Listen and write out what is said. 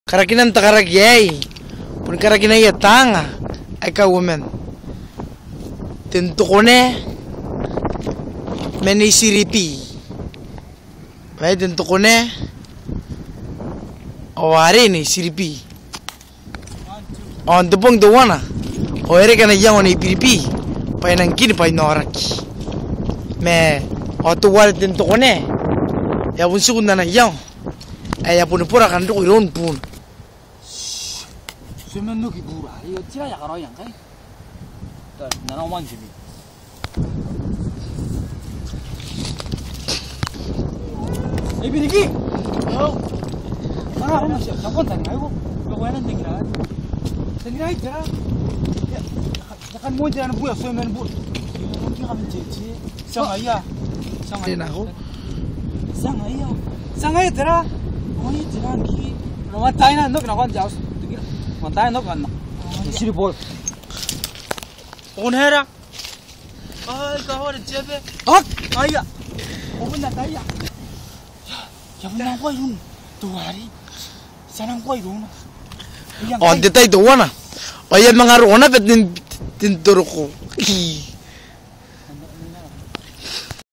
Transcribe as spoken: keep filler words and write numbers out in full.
Karakinan te karaki aei, bon karakinaia taanga aika uoman. Ten Tokone ma Nei Siribi. Mai Ten Tokone ao arei Nei Siribi. Ao n te bong teuana ao e reke ana iango Nei Biribi bwa e nang kini bwainaoraki. Ma ao teuare Ten Tokone e a bon tiku n ana iango ae e a boni bora kan roko iroun buuna. Ti a manga oki buuna arei, ao tera ae a karaoia ngkai? Tara, n na nako man te mi. E Biriki! Ao. Ao, ao, tia, tia, bon tangirai ko. Ko ko ae n tangirai. Tangirai tera? Ia, ia kan moi tera n bua, so man bua. Ia, kan tete. Tia ngaia. Tia ngaia. Tena ko. Tia ngaia. Tia ngaia tera? Oi, tera ngki. No mataina no kina kan jaus. Mataina no kan. Siri boi. Onera. Ai, ka hore tiebe. Ak! Aia. O bon ataia. Ia, ia bon nang koirun. Teuare. Ti a nang koirun. Ia, ao n te tai teuana ao e a manga roko naba Ten, Ten Toroko. Ii.